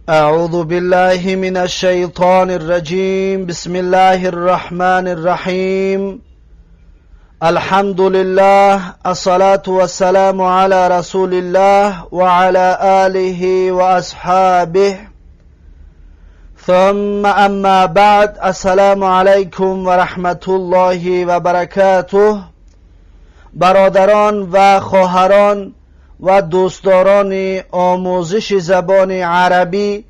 أعوذ بالله من الشيطان الرجيم. بسم الله الرحمن الرحيم. الحمد لله، الصلاة والسلام على رسول الله وعلى آله وأصحابه، ثم أما بعد. السلام عليكم ورحمة الله وبركاته. برادران و خواهران و دوستداران آموزش زبان عربی،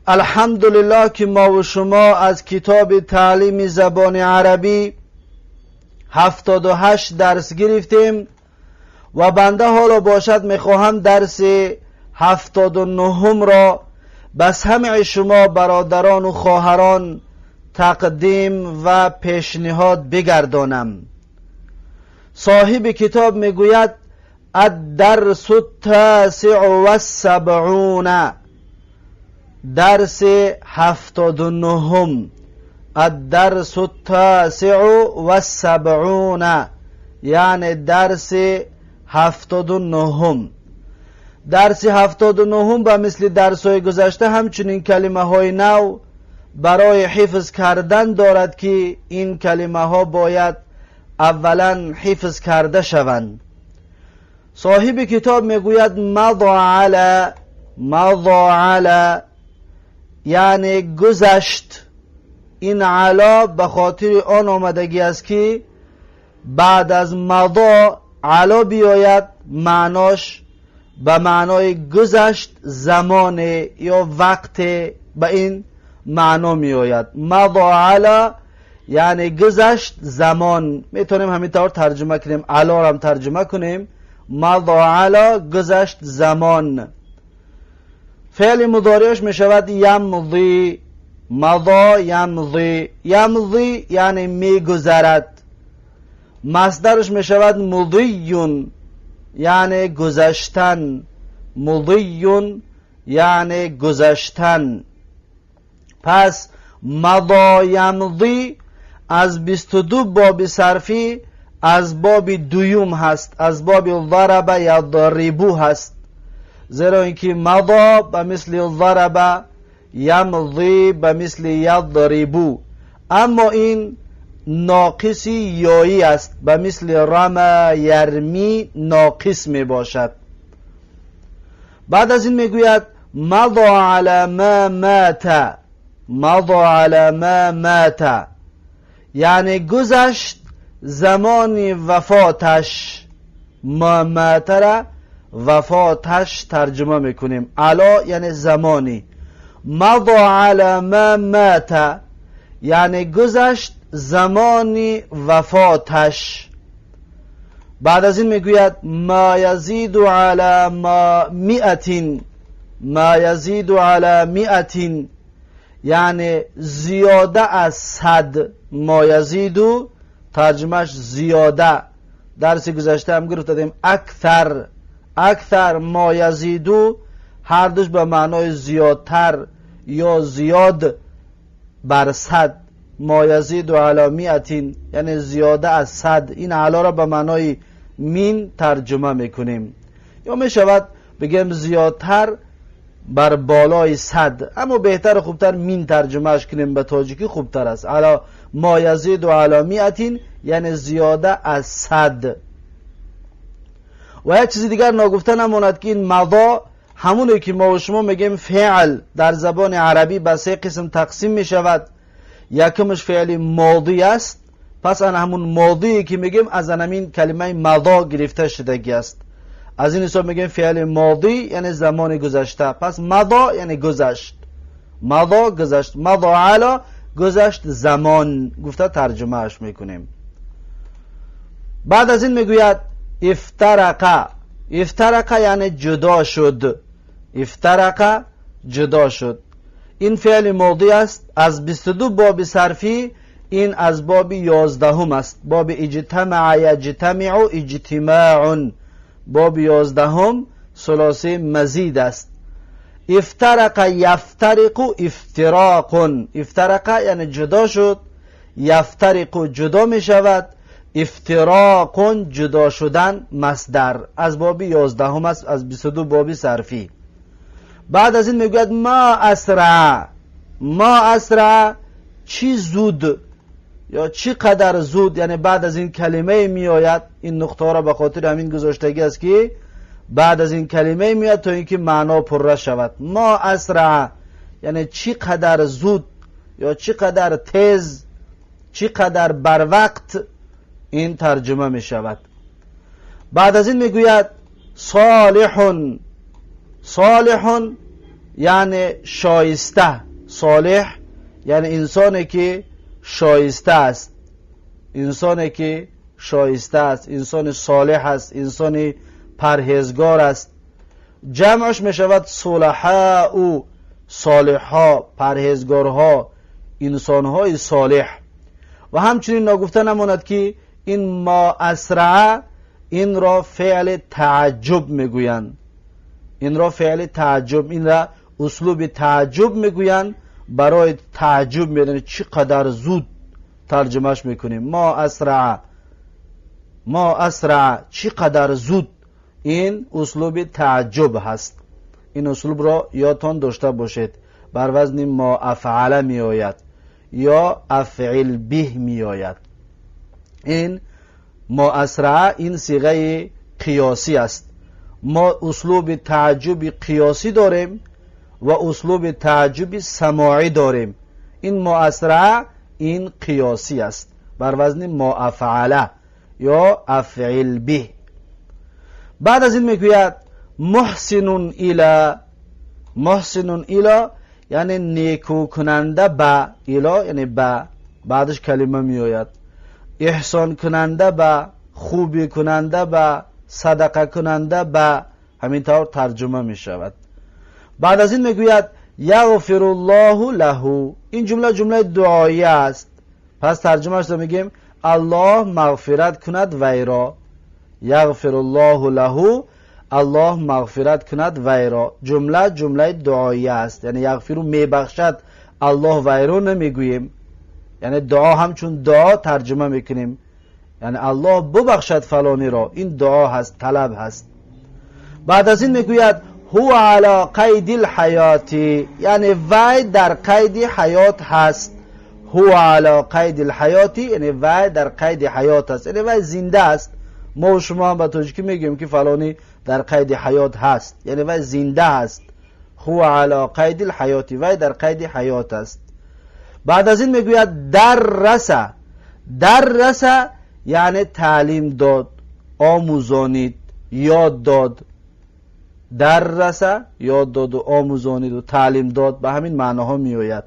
الحمدلله که ما و شما از کتاب تعلیم زبان عربی 78 درس گرفتیم و بنده حالا باشد میخواهم درس 79 را به سمع شما برادران و خواهران تقدیم و پیشنهاد بگردانم. صاحب کتاب میگوید: الدرس التاسع والسبعون، درس 79. الدرس التاسع والسبعون یعنی درس 79. درس 79 به مثل درس های گذشته همچنین کلمه های نو برای حفظ کردن دارد که این کلمه ها باید اولا حفظ کرده شوند. صاحب کتاب میگوید: مضى على. مضى على یعنی گذشت. این علی به خاطر آن آمدگی است که بعد از مضى علی بیاید، معناش به معنای گذشت زمان یا وقت به این معنا می آید. مضى على یعنی گذشت زمان. میتونیم همین طور ترجمه کنیم، علی را هم ترجمه کنیم. مضى على گذشت زمان. فعل مضارعش می شود يمضي. مضى يمضي. يمضي یعنی میگذرد. مصدرش می شود مضي یعنی گذشتن. مضي یعنی گذشتن. پس مضى يمضي از 22 باب صرفی از باب دویم هست، از باب ضرب يضرب هست، زیرا اینکه مضى به مثل ضرب، يمضي به مثل يضرب، اما این ناقص یایی است، به مثل رمى يرمي ناقص می باشد. بعد از این میگوید: مضى على ما مات. مضى على ما مات یعنی گذشت زمان وفاتش. ما مات را وفاتش ترجمه میکنیم. على یعنی زمانی. مضى على ما مات یعنی گذشت زمان وفاتش. بعد از این میگوید: ما يزيد على ما مئة. ما يزيد على مئة یعنی زیاده از 100. ما يزيد ترجمهش زیاده. درس گذشته هم گرفتیم، أكثر. أكثر، ما يزيد هر دوش به معنای زیادتر یا زیاد بر 100. ما يزيد على مئة یعنی زیاده از 100. این على را به معنای من ترجمه میکنیم یا میشود بگیم زیادتر بر بالای 100، اما بهتر و خوبتر من ترجمهش کنیم، به تاجیکی خوبتر است. على ما يزيد على مئة یعنی زیاده از 100. و یک چیز دیگر ناگفته نماند که این مضى همونه که ما و شما میگیم فعل در زبان عربی به سه قسم تقسیم می شود. یکمش فعل ماضی است. پس ان همون ماضی که میگیم از همین کلمه مضى گرفته شدگی است. از این حساب میگیم فعل ماضی یعنی زمان گذشته. پس مضى یعنی گذشت. مضى گذشت. مضى على گذشت زمان گفته ترجمهش میکنیم. بعد از این میگوید: افترق. افترق یعنی جدا شد. افترق جدا شد. این فعل ماضی است. از 22 باب صرفی این از باب 11 است، باب اجتمع يجتمع اجتماع. باب 11 ثلاثی مزید است. افترق يفترق افتراق. افترق یعنی جدا شد، يفترق جدا می شود، افتراق جدا شدن، مصدر. از باب 11 است از 22 باب صرفی. Баъд аз ин мегӯяд ма асра. Ма асра, чӣ зуд ё чӣ қадар зуд, яъне баъд аз ин калимае меояд. Ин нуқтаҳоро ба хотири ҳамин гузоштагӣ аст, ки баъд аз ин калимае меояд, то ин ки маъно пурра шавад. Ма асра яъне чӣ қадар зуд ё чӣ қадар тез, чӣ қадар барвақт ин тарҷума мешавад. Баъд аз ин мегӯяд солиҳун. Солиҳун яъне шоиста. Солиҳ яъне инсоне ки шоиста аст, инсоне ки шоиста аст, инсони солиҳ аст, инсони парҳезгор аст. Ҷамъаш мешавад сулаҳау, солиҳҳо, парҳезгорҳо, инсонҳои солиҳ. Ва ҳамчунин ногуфта намонад, ки ин ма асраа инро феъли тааҷҷуб мегӯянд. Инро феъли тааҷҷуб, инро услуби тааҷҷуб мегӯянд. Барои тааҷҷуб медонед, чӣ қадар зуд тарҷумаш мекунем. Ма асраа, ма асраа, чӣ қадар зуд. Ин услуби тааҷҷуб ҳаст. Ин услубро ёдтон дошта бошед. Бар вазни ма афъала меояд ё афъил биҳ меояд. Ин ма асраа ин сиғаи қиёсӣ аст. Мо услуби тааҷҷуби қиёсӣ дорем ва услуби тааҷҷуби самоӣ дорем. Ин ма асраа ин қиёсӣ аст, бар вазни ма афъала ё афъил биҳ. Баъд аз ин мегӯяд муҳсинун ила. Муҳсинун ила яъне некӯкунанда ба, ило яъне ба, баъдаш калима меояд. Эҳсонкунанда ба, хубикунанда ба, садақакунанда ба, ҳамин тавр тарҷума мешавад. Баъд аз ин мегӯяд яғфируллоҳу лаҳу. Ин ҷумла ҷумлаи дуоия аст. Пас тарҷумаашро мегӯем Аллоҳ мағфират кунад вайро. Яғфируллоҳу лаҳу, Аллоҳ мағфират кунад вайро. Ҷумла ҷумлаи дуоия аст, яъне яғфиру мебахшад Аллоҳ вайро намегӯем, яъне дуо ҳамчун дуо тарҷума мекунем, яъне Аллоҳ бубахшад фалониро. Ин дуо ҳаст, талаб ҳаст. Баъд аз ин мегӯяд ҳува ала қайди лҳаёти, яъне вай дар қайди ҳаёт ҳаст. Ҳува ала қайди лҳаёти яъне вай дар қайди ҳаёт аст, яъне вай зинда аст. Мо шумо ҳам ба тоҷикӣ мегӯем, ки фалонӣ дар қайди ҳаёт ҳаст, яъне вай зинда ҳаст. Ҳува ала қайди лҳаёти, вай дар қайди ҳаёт аст. Баъд аз ин мегӯяд дарраса. Дарраса яъне таълим дод, омӯзонид, ёд дод. Дарраса ёд доду омӯзониду таълим дод, ба ҳамин маъноҳо меояд.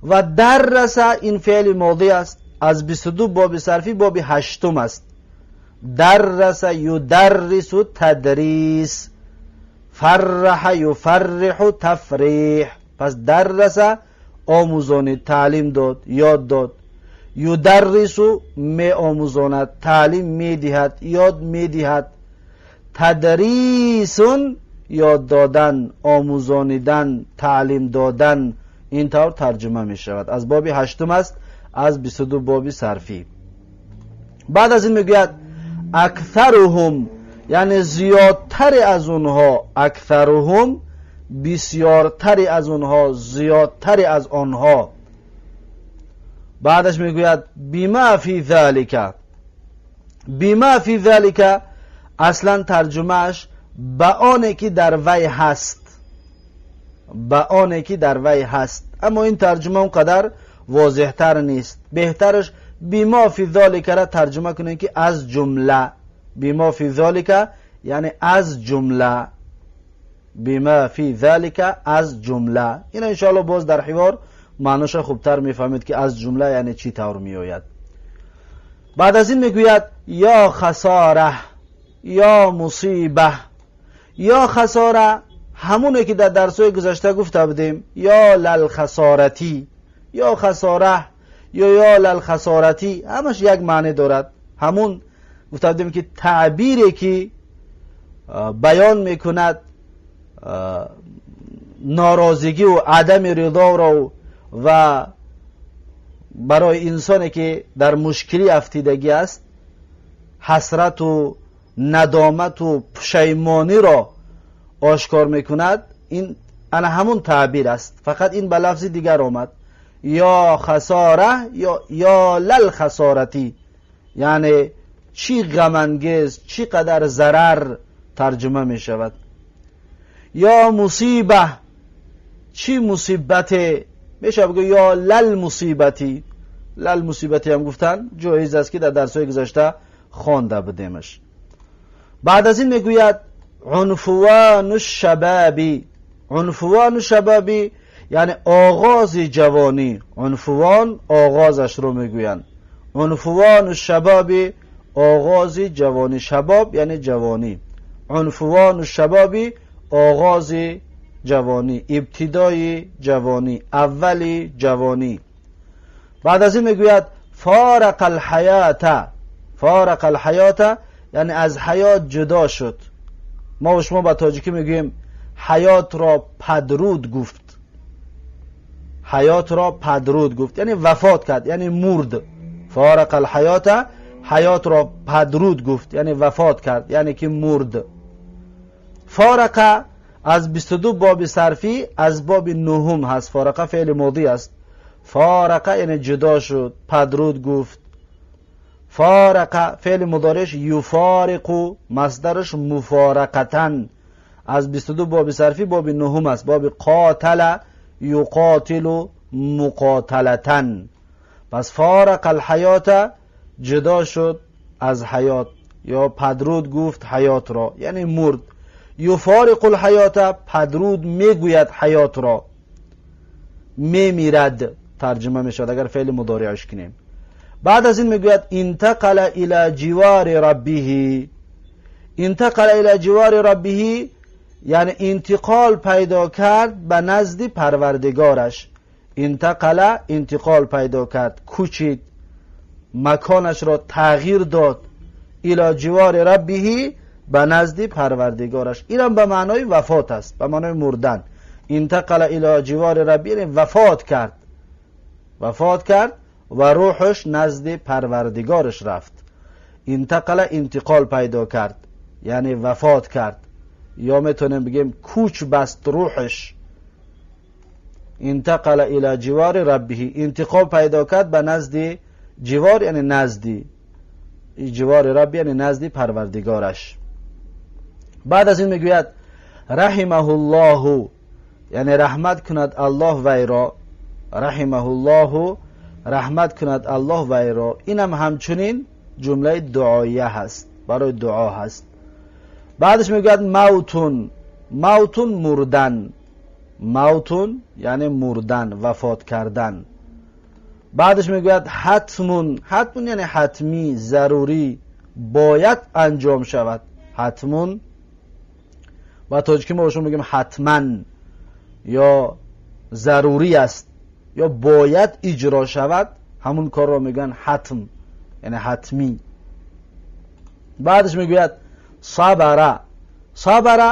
Ва дарраса ин феъли модӣ аст, аз 22 боби сарфӣ боби ҳаштум аст. Дарраса юдаррису тадрис, фарраҳа юфарриҳу тафриҳ. Пас дарраса омӯзонид, таълим дод, ёд дод. Юдаррису меомӯзонад, таълим медиҳад, ёд медиҳад. Тадрисун ёд додан, омӯзонидан, таълим додан, ин тавр тарҷума мешавад. Аз боби ҳаштум аст, аз 22 боби сарфӣ. Баъд аз ин мегӯяд аксаруҳум, яъне зиёдтаре аз онҳо. Аксаруҳум бисёртаре аз онҳо, зиёдтаре аз онҳо. Баъдаш мегӯяд бима фи залика. Бима фи залика аслан тарҷумааш ба оне ки дар вай ҳаст, ба оне ки дар вай ҳаст. Аммо ин тарҷума он қадар возеҳтар нест. Беҳтараш бима фи заликара тарҷума кунем, ки аз ҷумла. Бима фи залика яъне аз ҷумла. Бима фи залика аз ҷумла. Ина иншоалло боз дар ҳивор маъноша хубтар мефаҳмед, ки аз ҷумла яъне чӣ тавр меояд. Баъд аз ин мегӯяд ё хасора, ё мусиба. Ё хасора ҳамоне ки дар дарсҳои гузашта гуфта будем, ё лалхасоратӣ, ё хасора ё лалхасоратӣ, ҳамаш як маъне дорад. Ҳамун гуфта будем, ки таъбире ки баён мекунад норозигиву адами ридоро ва барои инсоне ки дар мушкилӣ афтидагӣ аст, ҳасрату надомату пушаймониро ошкор мекунад. Ин ана ҳамун таъбир аст, фақат ин ба лафзи дигар омад. Ё хасора ё лал хасорати, яъне чӣ ғамангез, чӣ қадар зарар тарҷума мешавад. Ё мусиба, чӣ мусибате мешавад бигӯ, ё лал мусибати. Лал мусибати ҳам гуфтан ҷоиз аст, ки дар дарсҳои гузашта хонда будемаш. Баъд аз ин мегӯяд унфувану шабаби. Унфувану шабаби яъне оғози ҷавонӣ. Унфувон оғозашро мегӯянд. Унфувану шабаби оғози ҷавонӣ. Шабоб яъне ҷавонӣ. Унфувану шабаби оғози ҷавонӣ, ибтидои ҷавонӣ, аввали ҷавонӣ. Баъд аз ин мегӯяд фарақа алҳаёта. Фарақа алҳаёта яъне аз ҳаёт ҷудо шуд. Мо ва шумо ба тоҷикӣ мегӯем ҳаётро падруд гуфт. Ҳаётро падруд гуфт яъне вафот кард, яъне мурд. Фарақа алҳаёта ҳаётро падруд гуфт яъне вафот кард, яъне ки мурд. Фарақа аз 22 боби сарфӣ аз боби нуҳум ҳаст. Фарақа феъли модӣ аст. Фарақа яъне ҷудо шуд, падруд гуфт. Фарақа феъли мудориш юфориқу, масдараш муфорақатан. Аз 22 боби сарфӣ боби нуҳум аст, боби қотала юқотилу муқоталатан. Пас фарақа алҳаёта ҷудо шуд аз ҳаёт ё падруд гуфт ҳаётро, яъне мурд. Юфориқу лҳаёта падруд мегӯяд ҳаётро, мемирад тарҷума мешавад агар феъли мудориаш кунем. Баъд аз ин мегӯяд интақала ила ҷивори раббиҳи. Интақала ила ҷивори раббиҳи яъне интиқол пайдо кард ба назди парвардигораш. Интақала интиқол пайдо кард, кӯчид, маконашро тағйир дод. Ила ҷивори раббиҳи ба назди парвардигораш. Инам ба маънои вафот аст, ба маънои мурдан. Интақала ила ҷивори рабби яъне вафот кард, вафот кард ва рӯҳаш назди парвардигораш рафт. Интақала интиқол пайдо кард яъне вафот кард, ё метавонем бигем кӯч баст рӯҳаш. Интақала ила ҷивори раббиҳи интиқол пайдо кард ба назди ҷивор яъне назди, ҷивори рабби яъне назди парвардигораш. Баъд аз ин мегӯяд раҳимаҳуллоҳу яъне раҳмат кунад Аллоҳ вайро. Раҳимаҳуллоҳу раҳмат кунад Аллоҳ вайро. Инам ҳамчунин ҷумлаи дуоия ҳаст, барои дуо ҳаст. Баъдаш мегӯяд мавтун. Мавтун мурдан. Мавтун яъне мурдан, вафот кардан. Баъдаш мегӯяд ҳатмун. Ҳатмун яъне ҳатмӣ, зарурӣ, бояд анҷом шавад. Ҳатмун ба тоҷикӣ мо шумо мегӯем ҳатман ё зарурӣ аст ё бояд иҷро шавад, ҳамун корро мегӯянд ҳатм, яъне ҳатмӣ. Баъдаш мегӯяд сабара. Сабара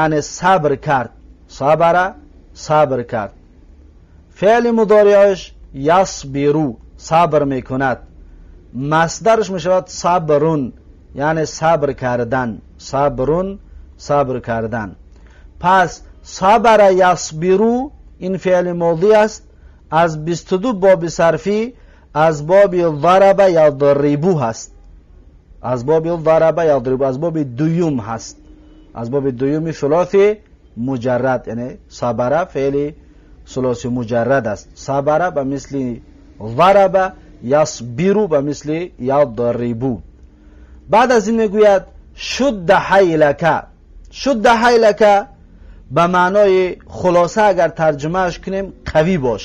яъне сабр кард. Сабара сабр кард. Феъли мудориаш ясбиру сабр мекунад. Масдараш мешавад сабрун яъне сабр кардан. Сабрун сабр кардан. Пас сабара ясбиру ин феъли модӣ аст, аз 22 боби сарфӣ аз боби зараба ядрибу ҳаст. Аз боби зараба ядрибу, аз боби дуюм ҳаст, аз боби дуюми сулоси муҷаррад, яъне сабара феъли сулоси муҷаррад аст. Сабара ба мисли зараба, ясбиру ба мисли ядрибу. Баъд аз ин мегӯяд шудда ҳайлака. Шудда ҳайлака ба маънои хулоса агар тарҷумааш кунем қавӣ бош.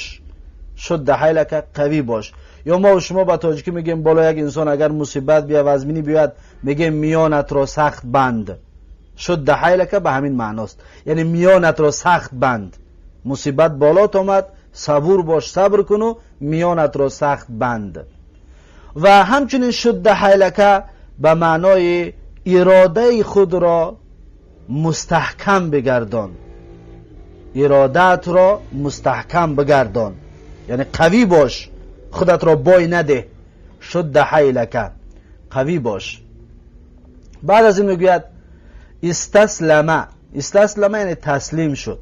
Шудда ҳайлака қавӣ бош. Ё мо шумо ба тоҷикӣ мегӯем боло як инсон агар мусибат биёяд, вазминӣ биёяд, мегӯем миёнатро сахт банд. Шудда ҳайлака ба ҳамин маъност, яъне миёнатро сахт банд. Мусибат болот омад, сабур бош, сабр куну миёнатро сахт банд. Ва ҳамчунин шудда ҳайлака ба маънои иродаи худро мустаҳкам бигардон, иродаатро мустаҳкам бигардон, яъне қавӣ бош, худатро бой надеҳ. Шудда ҳайлака қавӣ бош. Баъд аз ин мегӯяд истаслама. Истаслама яъне таслим шуд.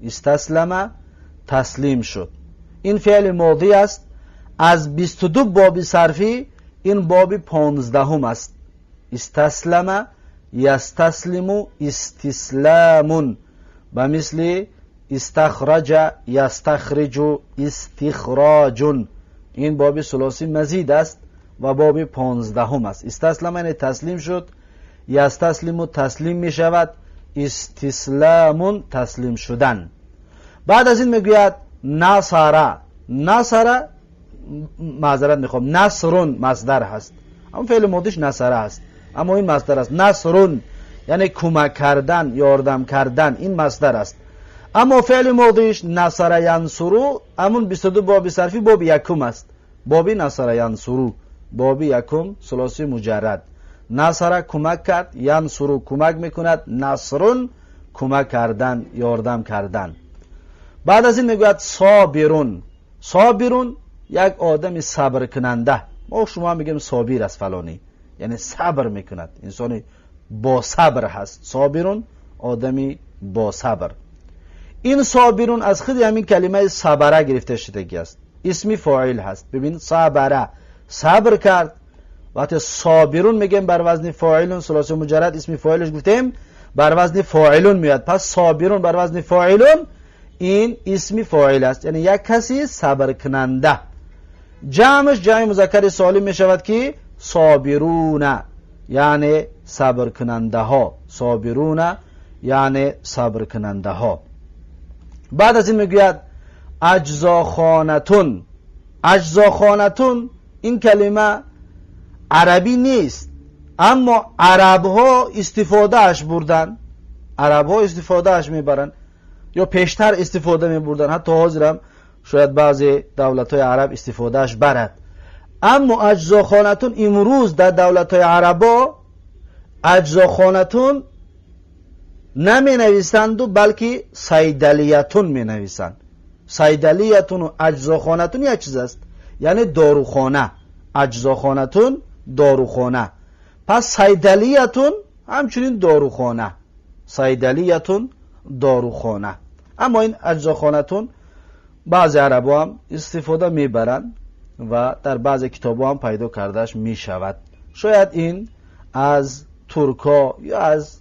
استسلم تسلیم شد. این فعل ماضی است. از 22 باب صرفی این باب 15 است. استسلم یستسلم استسلام، به مثل استخرج یستخرج استخراج. این باب ثلاثی مزید است و باب 15 است. استسلم یعنی تسلیم شد، یستسلم تسلیم می شود، استسلام تسلیم شدن. بعد از این میگوید نصر. نصر، معذرت میخوام، نصرون مصدر هست، اما فعل ماضیش نصره است، اما این مصدر است. نصرون یعنی کمک کردن، یاردم کردن، این مصدر است. اما فعل ماضیش نصر ینصرو، همون 22 باب صرفی باب یکم است. باب نصر ینصرو، باب یکم ثلاثی مجرد. نصر کمک کرد، ینصرو کمک میکند، نصرون کمک کردن، یاردم کردن. بعد از این میگوید صابرون. صابرون یک آدم صبر کننده. ما شما میگیم صابر است فلانی، یعنی صبر میکند، انسانی با صبر هست. صابرون آدمی با صبر. این صابرون از خود همین کلمه صبره گرفته شدگی است، اسمی فاعل هست. ببین صبره، صبر کرد. وقتی صابرون میگیم بر وزن فاعلون، ثلاثی مجرد اسمی فاعلش گفتیم بر وزن فاعلون میاد. پس صابرون بر وزن فاعلون، این اسمی فاعل است، یعنی یک کسی صبر کننده. جمعش جمع مذکر سالم می شود که صابرون، یعنی صبر کننده ها. صابرون یعنی صبر کننده ها. بعد از این میگوید اجزاخانتون. اجزاخانتون این کلمه عربی نیست، اما عرب ها استفاده اش بردن، عرب ها استفاده اش میبرن یا پیشتر استفاده میبردن، حتی حاضرم شاید بعضی دولت های عرب استفاده اش برد. اما اجزاخانتون امروز در دولت های عربا اجزاخانتون نمی نویسند و بلکه صیدلیتون می نویسند. صیدلیتون و اجزاخانتون یک چیز است، یعنی داروخانه. اجزاخانتون داروخانه، پس صیدلیتون همچنین داروخانه. صیدلیتون داروخانه. اما این اجزاخانتون بعضی عربا هم استفاده میبرند و در بعضی کتاب هم پیدا کردش میشود. شاید این از ترکا یا از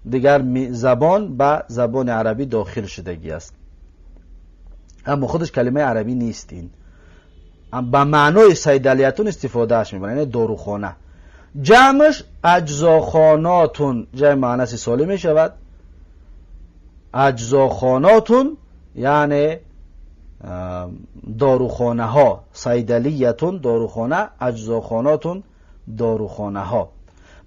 دیگر زبان به زبان عربی داخل شدگی است، اما خودش کلمه عربی نیست. این به معنای صیدلیتون استفاده اش میبرن، یعنی داروخانه. جمعش اجزاخاناتون، جمع مؤنث سالم میشود. اجزاخاناتون یعنی داروخانه ها. صیدلیتون داروخانه، اجزاخاناتون داروخانه ها.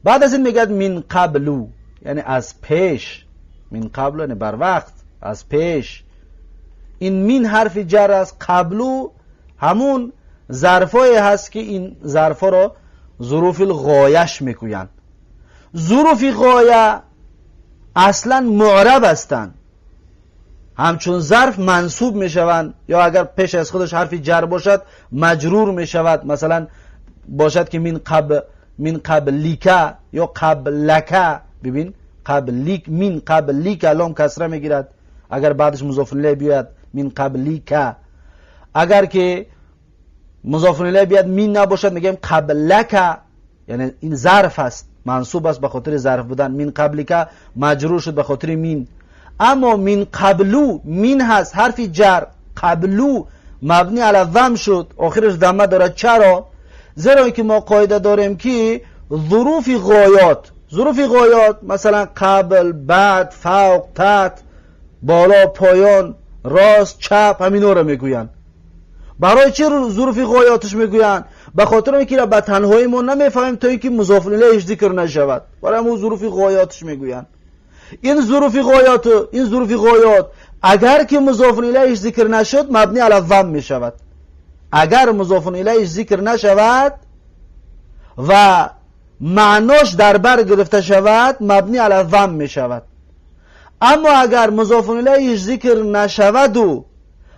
بعد از این میگد من قبلو، یعنی از پیش. من قبلو یعنی بر وقت، از پیش. این من حرف جر است. قبلو همون ظرفایی هست که این ظرفا را ظروف الغایش میگویند. ظروف غایه اصلا معرب هستند، همچون ظرف منصوب میشوند یا اگر پیش از خودش حرف جر باشد مجرور میشود. مثلا باشد که من قبل، من قبلیک یا قبلک. ببین قبلیک، من قبلیک لام کسره میگیرد اگر بعدش مضاف الیه بیاید، من قبلیک. اگر که مضاف الیه بیاد من نباشد میگیم قبلک، یعنی این ظرف است، منصوب است به خاطر ظرف بودن. من قبلیک مجرور شد به خاطر من. اما من قبلو، من هست حرف جر، قبلو مبنی علی ضم شد، آخرش ضمه دارد. چرا؟ زیرا که ما قاعده داریم که ظروف غایات، ظروف غایات مثلا قبل، بعد، فوق، تحت، بالا، پایان، راست، چپ، همینا رو میگویند. برای چی ظروف غایاتش میگویند؟ به خاطر اینکه به تنهایی ما نمیفهمیم تا اینکه مضاف الیهش ذکر نشود. برای همون ظروف غایاتش میگویند. این ظروف غایات، این ظروف غایات اگر که مضاف الیهش ذکر نشد مبنی علی ضم میشود. اگر مضاف الیهش ذکر نشود و معناش در بر گرفته شود مبنی علی ضم میشود. اما اگر مضاف الیهش ذکر نشود و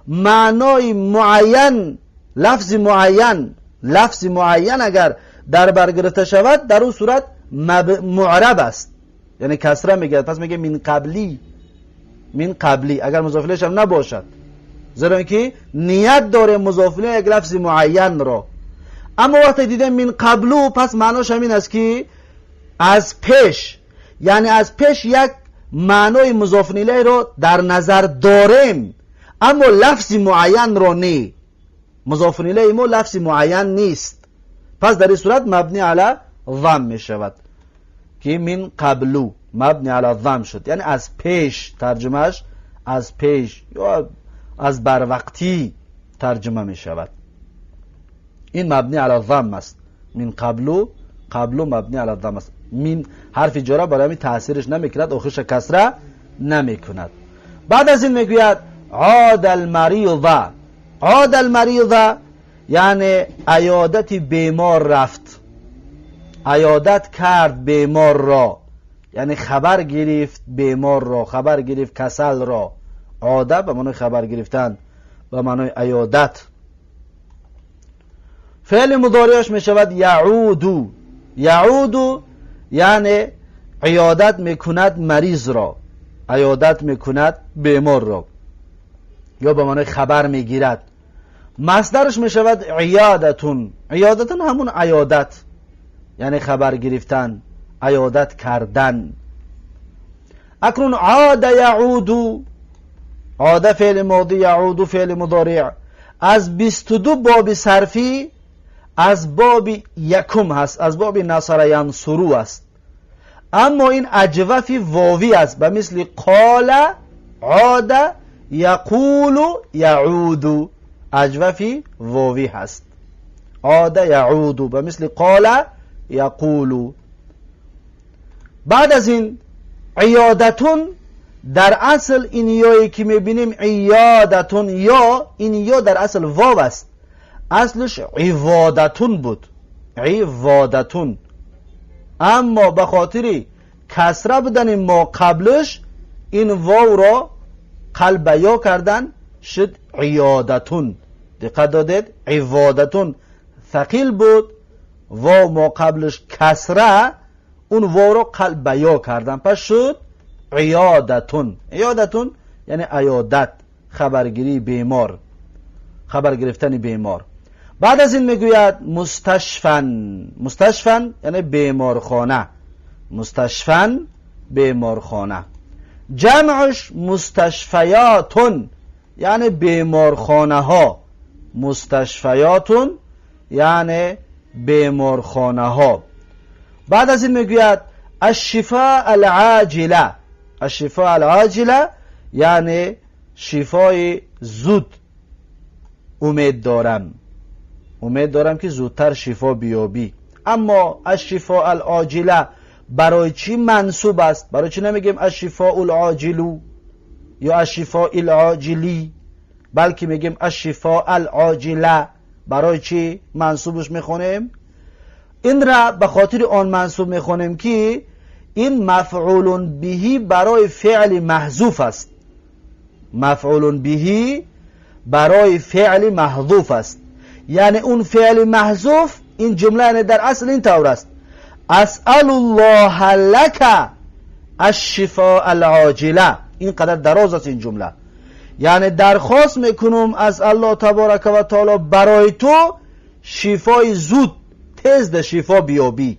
معنای معین، لفظ معین، لفظ معین اگر در بر گرفته شود در اون صورت معرب است، یعنی کسره میگه. پس میگه من قبلی، من قبلی اگر مضاف الیهش هم نباشد، زیرا اینکه نیت داره مضاف الیه یک لفظ معین را. اما وقتی دیدیم من قبلو، پس معناش همین است که از پیش، یعنی از پیش یک معنای مضاف الیه را در نظر داریم، اما لفظ معین را نه. مضاف الیه ما لفظ معین نیست، پس در این صورت مبنی علی ضم می شود که من قبلو مبنی علی ضم شد، یعنی از پیش، ترجمهش از پیش یا از بروقتی ترجمه می شود. این مبنی علی ضم است. من قبلو، قبلو مبنی علی ضم است. من حرف جره برای همین تاثیرش نمیکند، آخرش کسره نمیکند. بعد از این میگوید عاد المریض. عاد المریض یعنی عیادت بیمار رفت، عیادت کرد بیمار را، یعنی خبر گرفت بیمار را، خبر گرفت کسل را. عاده به معنای خبر گرفتن، به معنای عیادت. فعل مضارعش می شود یعود. یعود یعنی عیادت میکند مریض را، عیادت میکند بیمار را، یا به معنای خبر میگیرد. مصدرش می شود عیادتون. عیادتون همون عیادت، یعنی خبر گرفتن، عیادت کردن. اکنون عاد یعود، عاد فعل ماضی، یعود فعل مضارع، از 22 باب صرفی از باب یکم هست، از باب نصر ینصرو است. اما این اجوف واوی است، به مثل قال، عاد، یقول، یعود، اجوف واوی هست. عاد یعود به مثل قال، یقول. بعد از این عیادتون، در اصل این یایی که میبینیم عیادتون، یا این یا در اصل واو است، اصلش عوادتون بود، عوادتون، اما به خاطر کسره بودن ما قبلش این واو را قلب یا کردن شد عیادتون. دقت دادید؟ عوادتون ثقیل بود، واو ما قبلش کسره، اون واو را قلب یا کردن، پس شد عیادتون. عیادتون یعنی عیادت، خبرگیری بیمار، خبر گرفتن بیمار. بعد از این میگوید مستشفن. مستشفن یعنی بیمارخانه، مستشفن بیمارخانه. جمعش مستشفیاتون یعنی بیمارخانه ها، مستشفیاتون یعنی بیمارخانه ها. بعد از این میگوید الشفاء العاجله. الشفاء العاجله یعنی شفای زود امید دارم، امید دارم که زودتر شفا بیابی. اما الشفاء العاجله برای چی منصوب است؟ برای چی نمیگیم الشفاء العاجلو یا الشفاء العاجلی، بلکه میگیم الشفاء العاجله؟ برای چی منصوبش میخونیم؟ این را به خاطر آن منصوب میخونیم که این مفعول بهی برای فعل محذوف است. مفعول بهی برای فعل محذوف است، یعنی اون فعل محذوف، این جمله یعنی در اصل این طور است: اسأل الله لك الشفاء العاجله. این قدر دراز است این جمله، یعنی درخواست میکنم از الله تبارک و تعالی برای تو شفای زود، تیز ده شفا بیابی،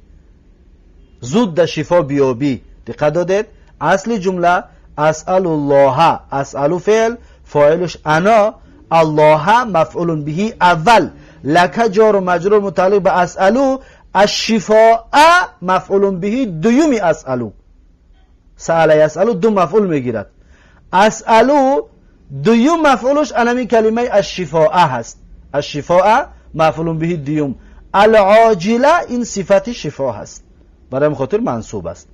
زود ده شفا بیابی. دقت دادید؟ اصل جمله اسأل الله، اسأل فعل، فاعلش انا، الله مفعول به اول، لك جار و مجرور متعلق به اسألو، الشفاء مفعول به دومی اسألو. سأل یسألو دو مفعول میگیرد، اسألو دویم مفعولش انمی کلمه الشفاء هست، الشفاء مفعول به دوم، العاجله این صفت شفا هست، برای خاطر منصوب است.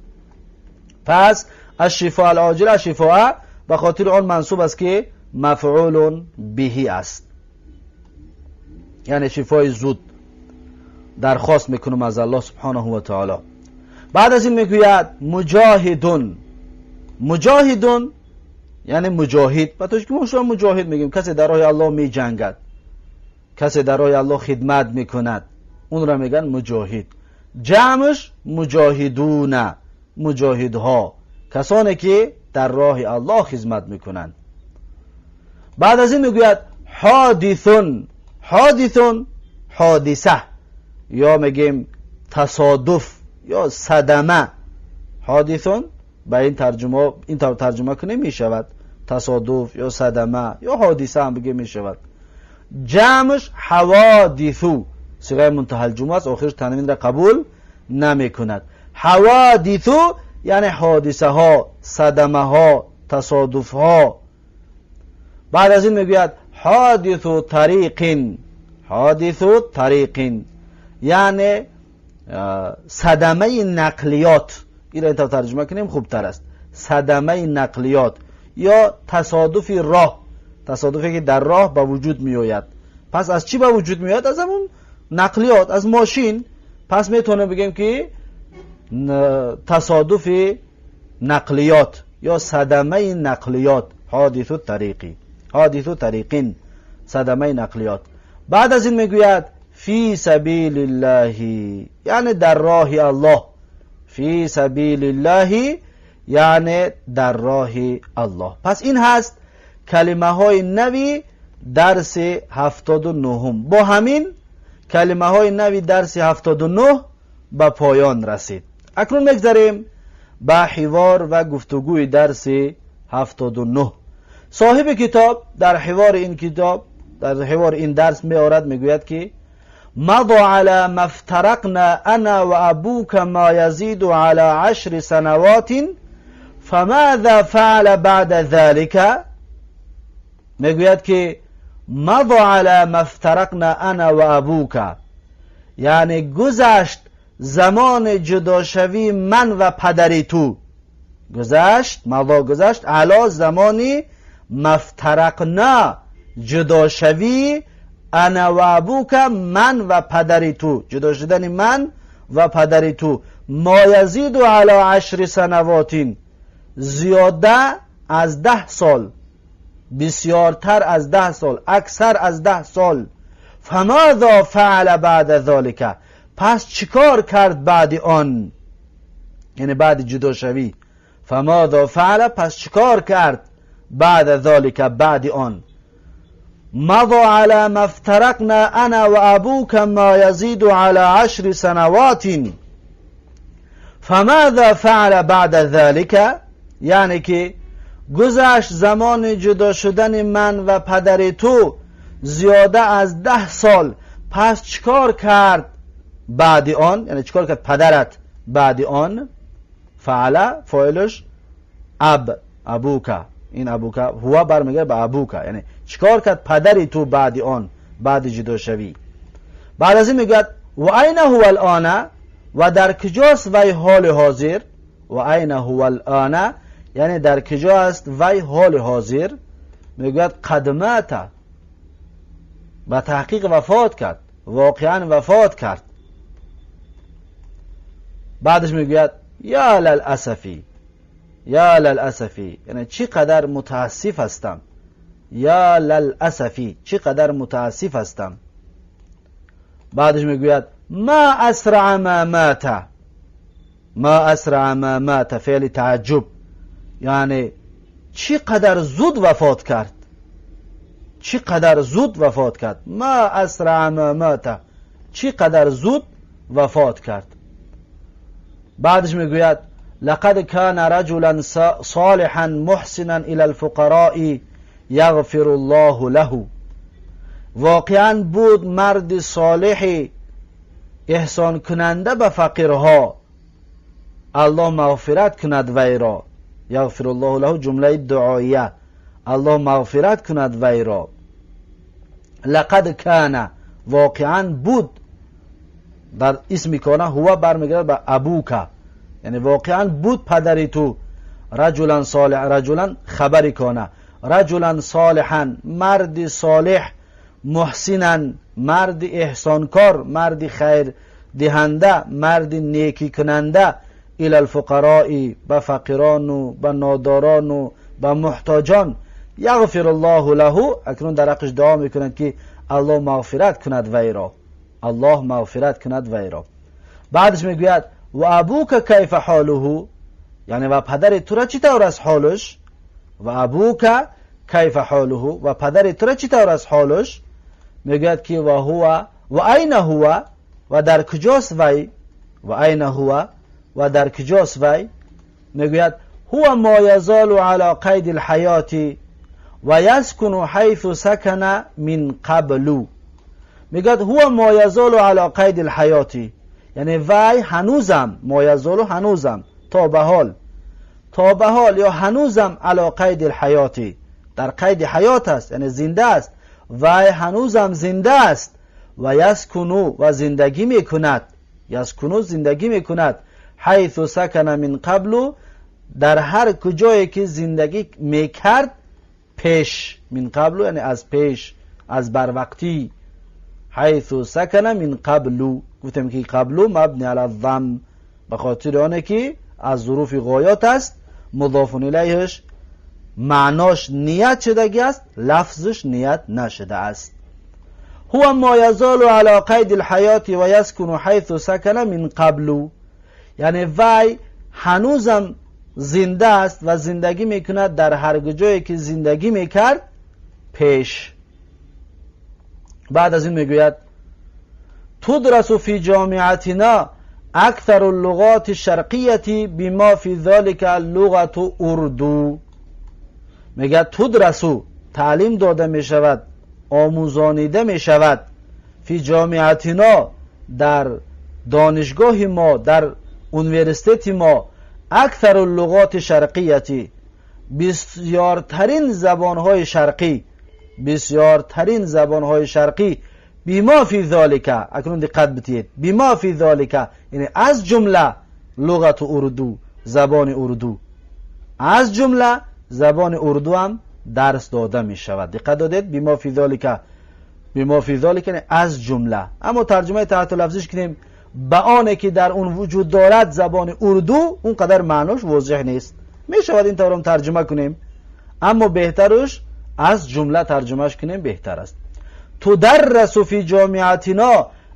پس الشفاء العاجله، شفاء به خاطر آن منصوب است که مفعول بهی است، یعنی شفای زود درخواست میکنم از الله سبحانه و تعالی. بعد از این میگوید مجاهدون. مجاهدون یعنی مجاهد، به که ما شما مجاهد میگیم کسی در راه الله میجنگد، کسی در راه الله خدمت میکند، اون را میگن مجاهد. جمعش مجاهدون، مجاهدها، کسانی که در راه الله خدمت میکنند. بعد از این میگوید حادثون. حادثون حادثه یا میگیم تصادف یا صدمه. حادثون به این ترجمه، این طور ترجمه کنیم میشود تصادف یا صدمه یا حادثه هم بگیم میشود. جمعش حوادثو، صیغه منتهی الجموع است، آخرش تنوین را قبول نمی کند. حوادثو یعنی حادثه ها، صدمه ها، تصادف ها. بعد از این میگوید حادث طریق. حادث طریق یعنی صدمه نقلیات. این را اینطور ترجمه کنیم خوبتر است. صدمه نقلیات یا تصادف راه، تصادفی که در راه به وجود می آید. پس از چی به وجود می آید؟ از همون نقلیات، از ماشین. پس میتونیم بگیم که تصادف نقلیات یا صدمه نقلیات، حادث طریقی، حادث طریقین، صدمه نقلیات. بعد از این میگوید فی سبیل الله یعنی در راه الله. فی سبیل الله یعنی در راه الله. پس این هست کلمه های نوی درس 79. با همین کلمه های نوی درس 79 به پایان رسید. اکنون میگذریم به حوار و گفتگوی درس 79. صاحب کتاب در حوار این کتاب، در حوار این درس می آورد، میگوید که مضى على ما افترقنا انا و ابوك ما يزيد على 10 سنوات فماذا فعل بعد ذلك. میگوید که مضى على ما افترقنا انا و ابوك یعنی گذشت زمان جداشوی من و پدری تو. گذشت، مضى گذشت، علی زمانی مفترقنا جداشوی انا و ابوک من و پدری تو، جدا شدن من و پدری تو. ما یزید علی 10 سنوات، زیاده از 10 سال، بسیارتر از 10 سال، اکثر از 10 سال. فماذا فعل بعد ذلك، پس چیکار کرد بعد آن، یعنی بعد جداشوی. فماذا فعل، پس چیکار کرد بعد ذلك، بعد آن. مضى على ما افترقنا انا و ابوك ما يزيد على 10 سنوات فماذا فعل بعد ذلك، یعنی که گذشت زمان جدا شدن من و پدر تو زیاده از 10 سال، پس چیکار کرد بعد آن، یعنی چیکار کرد پدرت بعد آن. فعل فاعلش اب، ابوک، این ابوک هو برمیگرده به ابوک، یعنی چیکار کرد پدری تو بعد آن، بعد جدا شوی. بعد از این میگوید و این هو الان، و در کجاست وی حال حاضر. و این هو الان یعنی در کجا است وی حال حاضر. میگوید قد مات، به تحقیق وفات کرد، واقعا وفات کرد. بعدش میگوید یا للاسفی، یا للاسفی یعنی چقدر متاسف هستم. یا للاسفی چقدر متاسف هستم. بعدش میگوید ما اسرع ما مات، ما اسرع ما مات، فعل تعجب، یعنی چقدر زود وفات کرد، چقدر زود وفات کرد. ما اسرع ما مات، چقدر زود وفات کرد. بعدش میگوید لقد كان رجلا صالحا محسنا الى الفقراء یغفر الله له، واقعا بود مرد صالحی احسان کننده به فقیرها، الله مغفرت کند وی را. یغفر الله له جمله دعاییه، الله مغفرت کند وی را. لقد کان واقعا بود، در اسم کانه هو برمیگرده به ابوک، یعنی واقعا بود پدری تو. رجلا صالح، رجلا خبر کانه، رجلا صالحا مرد صالح، محسنا مرد احسانکار، مرد خیر دهنده، مرد نیکی کننده، الی الفقراء به فقیران و به ناداران و به محتاجان. یغفر الله له، اکنون در حقش دعا میکنند که الله مغفرت کند وی را، الله مغفرت کند وی را. بعدش میگوید و ابوک کیف حاله، Яъне ва падари тура чӣ тавр аст ҳолаш? Ва абука кайфа ҳолуҳу, ва падари тура чӣ тавр аст ҳолаш? Мегӯяд ки ва ҳува ва айна ҳува, ва дар куҷост вай? Ва айна ҳува, ва дар куҷост вай? Мегӯяд ҳува мо язолу ала қайди лҳаёти ва яскуну ҳайсу сакана мин қаблу. Мегӯяд ҳува мо язолу ала қайди лҳаёти, яъне вай ҳанӯзам, мо язолу ҳанӯзам, то ба ҳол, то ба ҳол ё ҳанӯзам ала қайди лҳаёти, дар қайди ҳаёт аст, яъне зинда аст, вай ҳанӯзам зинда аст. Ва яскуну, ва зиндагӣ мекунад, яскуну зиндагӣ мекунад, ҳайсу сакана мин қаблу, дар ҳар куҷое ки зиндагӣ мекард пеш, мин қаблу яъне аз пеш, аз барвақтӣ, ҳайсу сакана мин қаблу, гуфтем ки қаблу мабни ала зам, ба хотири оне ки аз зуруфи ғоёт аст, музофун илайҳиш маънош ният шудагӣ аст, лафзш ният нашудааст. Ҳува мо язолу ала қайди лҳаёти ва яскуну ҳайсу сакана мин қаблу, яъне вай ҳанӯзам зинда аст ва зиндагӣ мекунад дар ҳар куҷое ки зиндагӣ мекард пеш. Баъд аз ин мегӯяд тудрасу фи ҷомиатина аксару луғоти шарқияти бима фи золика луғату урду. Мегӯяд тудрасу таълим дода мешавад, омӯзонида мешавад, фи ҷомиатино дар донишгоҳи мо, дар университети мо, аксару луғоти шарқияти, бисёртарин забонҳои шарқӣ, бисёртарин забонҳои шарқӣ, бима фи золика, акнун диққат бидиҳед, бима фи золика яъне аз ҷумла луғату урду, забони урду, аз ҷумла забони урду ҳам дарс дода мешавад. Диққат додед? Бима фи золика, бима фи золика яъне аз ҷумла. Аммо тарҷумаи таҳту лафзиш кунем, ба оне ки дар он вуҷуд дорад забони урду, он қадар маънош возеҳ нест. Мешавад ин таврам тарҷума кунем, аммо беҳтаруш аз ҷумла тарҷумаш кунем беҳтар аст. Тударрасу фи ҷомиатино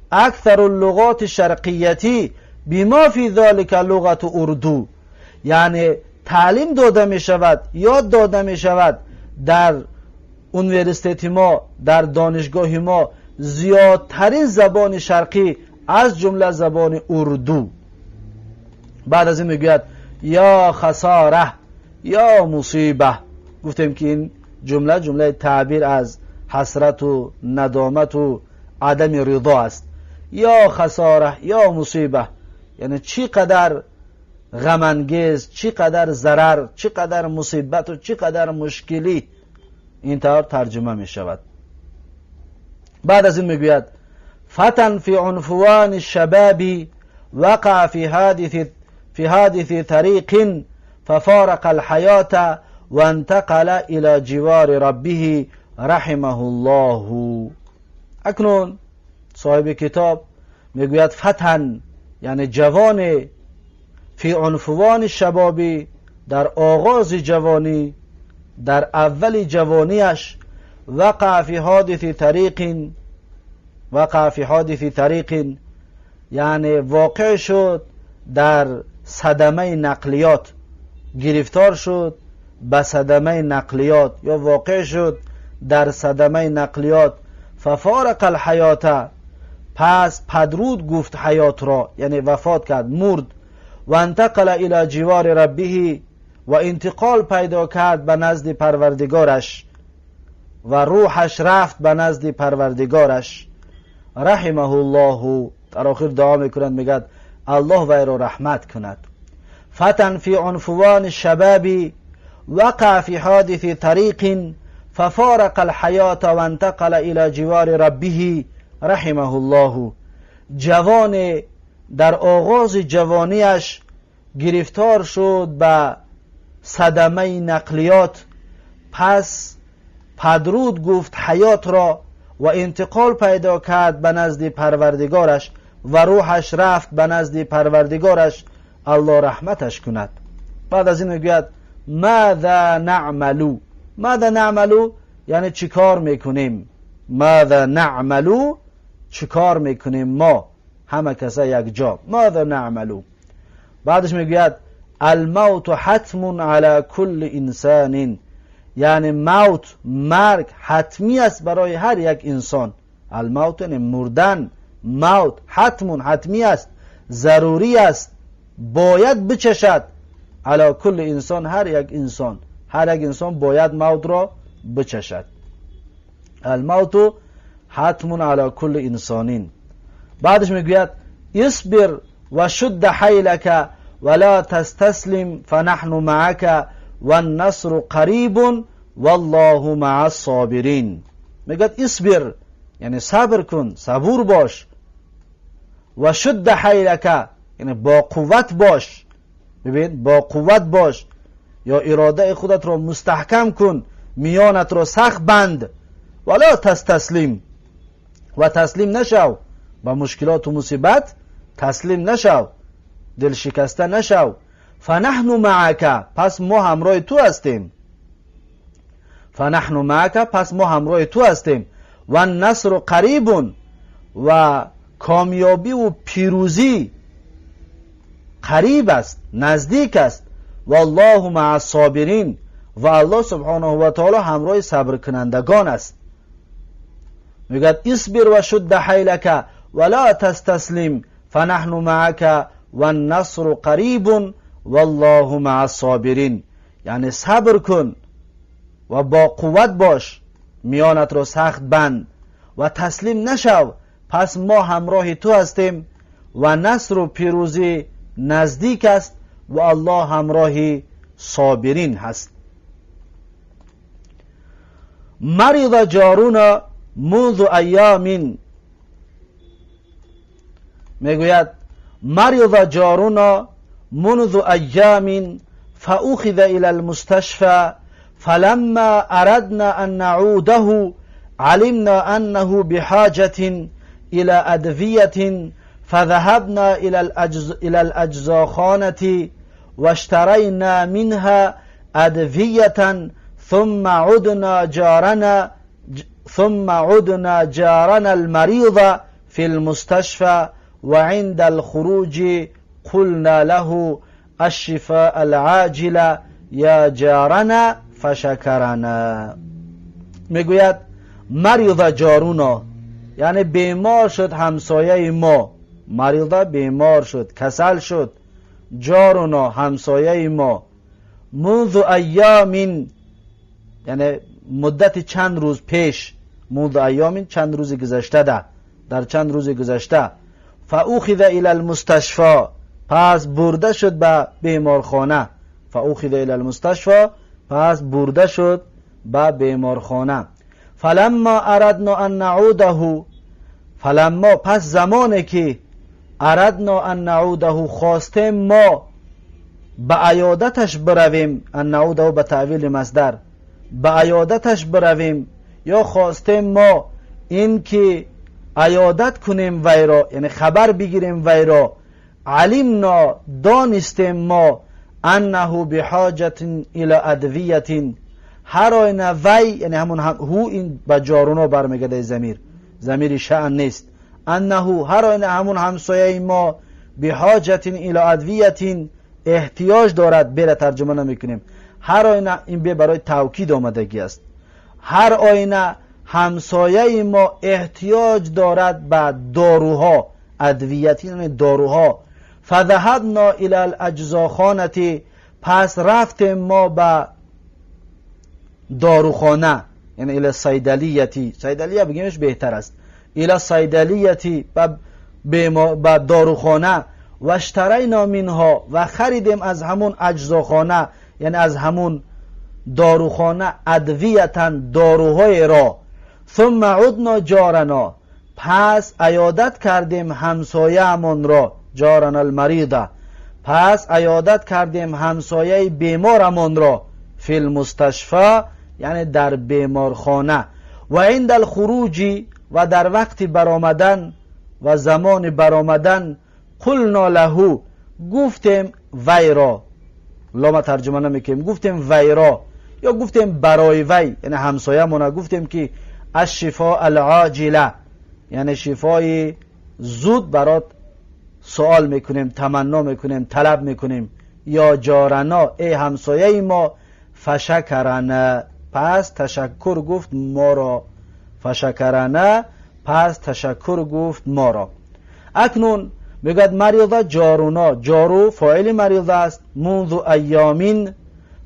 аксару луғоти шарқияти бима фи золика луғату урду, яъне таълим дода мешавад, ёд дода мешавад дар университети мо, дар донишгоҳи мо зиёдтарин забони шарқӣ, аз ҷумла забони урду. Баъд аз ин мегӯяд ё хасора ё мусиба. Гуфтем ки ин ҷумла ҷумлаи таъбир аз ҳасрату надомату адами ридо аст. Ё хасора ё мусиба, яъне чӣ қадар ғамангез, чӣ қадар зарар, чӣ қадар мусибату чӣ қадар мушкилӣ, ин тавр тарҷума мешавад. Баъд аз ин мегӯяд фатан фи унфувани шабаби вақаа фи ҳадиси тариқин фафарақа алҳаёта вантақала ила ҷивори раббиҳи раҳимаҳу ллоҳу. Акнун соҳиби китоб мегӯяд фатан яъне ҷавоне, фи унфувани шабобӣ, дар оғози ҷавонӣ, дар аввали ҷавониаш, вақаа фи ҳодиси тариқин, вақаа фи ҳодиси тариқин, яъне воқеъ шуд дар садамаи нақлиёт, гирифтор шуд ба садамаи нақлиёт ё воқеъ шуд дар садамаи нақлиёт. Фафарақа алҳаёта, пас падруд гуфт ҳаётро, яъне вафот кард, мурд. Вантақала ила ҷивори раббиҳи, ва интиқол пайдо кард ба назди парвардигораш, ва рӯҳаш рафт ба назди парвардигораш. Раҳимаҳу ллоҳу. Дар охир дуо мекунад, мегӯяд аллоҳ вайро раҳмат кунад. Фатан фи унфувани шабаби вақаа фи ҳодиси тариқин фафарақа алҳаёта вантақала ила ҷивори раббиҳи раҳимаҳу ллоҳу. Ҷавоне дар оғози ҷавониаш гирифтор шуд ба садамаи нақлиёт, пас падруд гуфт ҳаётро ва интиқол пайдо кард ба назди парвардигораш ва рӯҳаш рафт ба назди парвардигораш, аллоҳ раҳматаш кунад. Баъд аз ин мегӯяд маза наъмалу. Маза наъмалу яъне чӣ кор мекунем? Маза наъмалу, чӣ кор мекунем мо ҳама каса якҷо? Маза наъмалу. Баъдаш мегӯяд الموت حتم علی کل انسان، یعنی موت، مرگ حتمی است برای هر یک انسان. الموت یعنی مردن، موت حتم حتمی است، ضروری است، باید بچشد. علی کل انسان، هر یک انسان، هر یک انسان باید موت را بچشد. الموت حتم علی کل انسان. بعدش میگوید اصبر و شد حیلک ولا تستسلم فنحن معك والنصر قریب والله مع الصابرین. میگوید اصبر یعنی صبر کن، صبور باش، و شد حیلک یعنی با قوت باش. ببین، با قوت باش یا اراده خودت را مستحکم کن، میانت را سخت بند. ولا تستسلم و تسلیم نشو، با مشکلات و مصیبت تسلیم نشو، دل شکسته نشو. فنحن معک، پس ما همراه تو هستیم. فنحن معک، پس ما همراه تو هستیم. و النصر قریب، و کامیابی و پیروزی قریب است، نزدیک است. والله مع الصابرین، و الله سبحانه و تعالی همراه صبر کنندگان است. میگوید اصبر و شد حیلک ولا تستسلم فنحن معک والنصر قریب والله مع الصابرین. یعنی صبر کن و با قوت باش، میانت را سخت بند و تسلیم نشو، پس ما همراه تو هستیم و نصر و پیروزی نزدیک است و الله همراه صابرین هست. مرض جارنا منذ ایام، میگوید مرض جارنا منذ ایام فأخذ إلى المستشفى فلما أردنا أن نعوده علمنا أنه بحاجة إلى أدوية فذهبنا إلى الأجزاخانة واشترينا منها أدوية ثم عدنا جارنا المريض في المستشفى وعند الخروج قلنا له الشفاء العاجل یا جارنا فشکرنا. میگوید مرض جارنا، یعنی بیمار شد همسایه ما. مرض بیمار شد، کسل شد. جارنا همسایه ما. منذ ایام یعنی مدت چند روز پیش، منذ ایام چند روز گذشته، ده در چند روز گذشته. فاخذ الى المستشفى، پس برده شد به بیمارخانه. فاخذ الى المستشفى، پس برده شد به بیمارخانه. فلما اردنا ان نعوده، فلما پس زمانی که اردنا ان نعوده خواستیم ما به عیادتش برویم، ان نعوده به تأویل مصدر، به عیادتش برویم یا خواستیم ما این که عیادت کنیم وی را، یعنی خبر بگیریم وی را. علمنا دانستیم ما انه بحاجة الى ادویة، هر آینه وی یعنی همون هم هو، این به جارنا برمیگرده، ضمیر، ضمیر شأن نیست. انه هر آینه همون همسایه ما بحاجة الى ادویة احتیاج دارد. به را ترجمه نمیکنیم. هر آینه این به برای توکید آمدگی است. هر آینه همسایه ما احتیاج دارد به داروها. ادویة یعنی داروها. فذهبنا الى الاجزاخانة، پس رفتیم ما به داروخانه، یعنی الى الصیدلیة، صیدلیه بگیمش بهتر است. الى الصیدلیة به داروخانه. و اشترینا منها و خریدیم از همون اجزاخانه، یعنی از همون داروخانه، ادویة داروهای را. ثم عدنا جارنا، پس عیادت کردیم همسایه‌مان را. جارنا المریض، پس عیادت کردیم همسایه بیمارمان را. فی المستشفى یعنی در بیمارخانه. و عند الخروج و در وقت برآمدن و زمان برآمدن، قلنا له گفتیم وی را، لام ترجمه نمیکنیم، گفتیم وی را یا گفتیم برای وی، یعنی همسایه گفتیم که الشفاء العاجله، یعنی شفای زود برات سوال میکنیم، تمنا میکنیم، طلب میکنیم. یا جارنا، ای همسایه ما، فشکرنا، پس تشکر گفت ما را. فشکرنا، پس تشکر گفت ما را. اکنون میگوید مرض جارونا، جارو فاعل مرض است، منذ ایام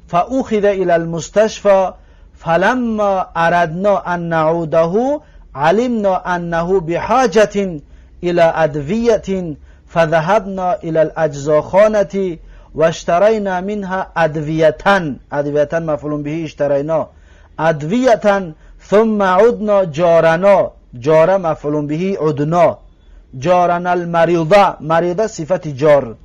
فاخذ الى المستشفى فلما اردنا ان نعوده علمنا انه بحاجة الى ادویة فذهبنا الى الاجزاخانة واشترينا منها ادویة، ادویة مفعول به اشترینا، ادویة ثم عدنا جارنا، جار مفعول به عدنا، جارنا المریضه، مریضه صفت جار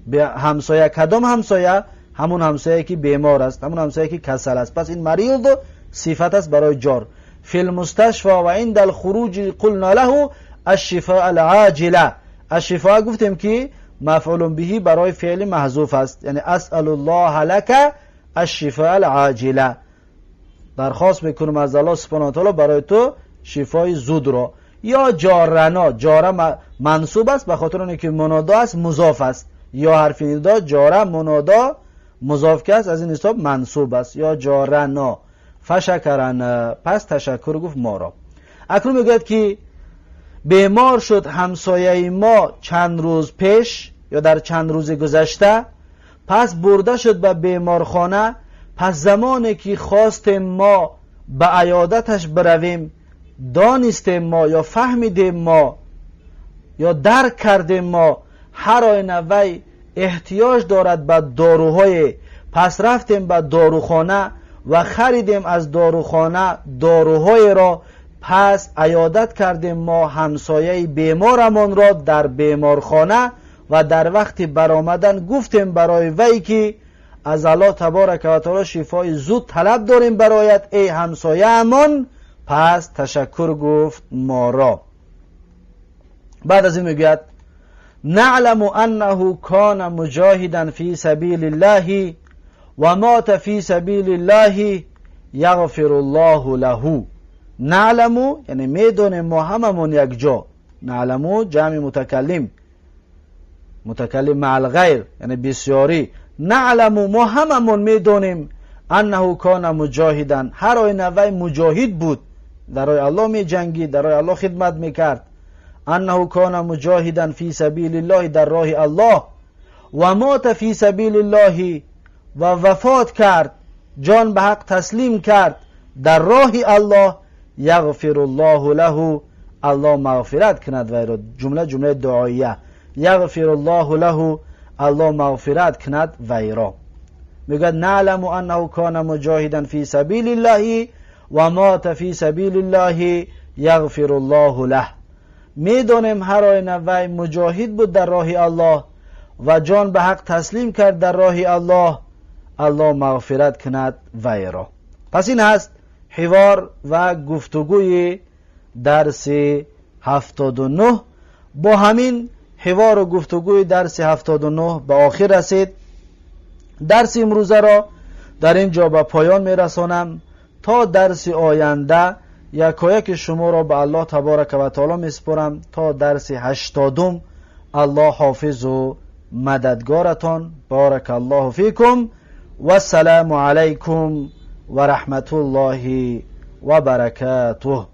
به همسایه، کدام همسایه؟ همون همسایه که بیمار است، همون همسایه که کسل است. پس این مریض صفت است برای جار. فی المستشفى و عند الخروج قلنا له الشفاء العاجله، الشفاء گفتیم که مفعول به برای فعل محذوف است، یعنی اسأل الله لك الشفاء العاجله، درخواست میکنم از الله سبحانه و تعالی برای تو شفای زود را. یا جارنا، جاره منصوب است به خاطر اینکه منادا است، مضاف است، یا حرف ندا جاره منادا مضاف که است، از این حساب منصوب است. یا جارنا فشکرنا، پس تشکر گفت ما را. اکنون میگوید که بیمار شد همسایه ما چند روز پیش یا در چند روز گذشته، پس برده شد به بیمارخانه. پس زمانی که خواستیم ما به عیادتش برویم، دانستیم ما یا فهمیدیم ما یا درک کردیم ما هر آینه وی احتیاج دارد به داروهای، پس رفتیم به داروخانه و خریدیم از داروخانه داروهای را. پس عیادت کردیم ما همسایه بیمارمان را در بیمارخانه و در وقت برآمدن گفتیم برای وی که از الله تبارک و تعالی شفای زود طلب داریم برایت ای همسایه امان. پس تشکر گفت ما را. بعد از این میگوید نعلم انه کان مجاهدا فی سبیل الله و مات فی سبیل الله یغفر الله له. نعلم یعنی میدونیم ما هممون یک جا، نعلم جمع متکلم، متکلم مع الغیر یعنی بسیاری. نعلم ما هممون میدونیم انه کان مجاهدا، هر آینه وی مجاهد بود، در راه الله می جنگید، در راه الله خدمت میکرد. انه کان مجاهدا فی سبیل الله، در راه الله، و مات فی سبیل الله، و وفات کرد، جان به حق تسلیم کرد در راه الله. یغفر الله له، الله مغفرت کند وی را. جمله جمله دعاییه، یغفر الله له، الله مغفرت کند وی را. میگه نعلم انه کان مجاهدا فی سبیل الله و مات فی سبیل الله یغفر الله له. میدانیم هر آینه وی مجاهد بود در راه الله و جان به حق تسلیم کرد در راه الله، الله مغفرت کند وی را. پس این هست حوار و گفتگوی درس 79. با همین حوار و گفتگوی درس 79 به آخر رسید. درس امروزه را در اینجا به پایان میرسانم. تا درس آینده یکایک شما را به الله تبارک و تعالی میسپرم. تا درس 80 الله حافظ و مددگارتان. بارک الله فیکم و السلام علیکم و رحمت الله و برکاته.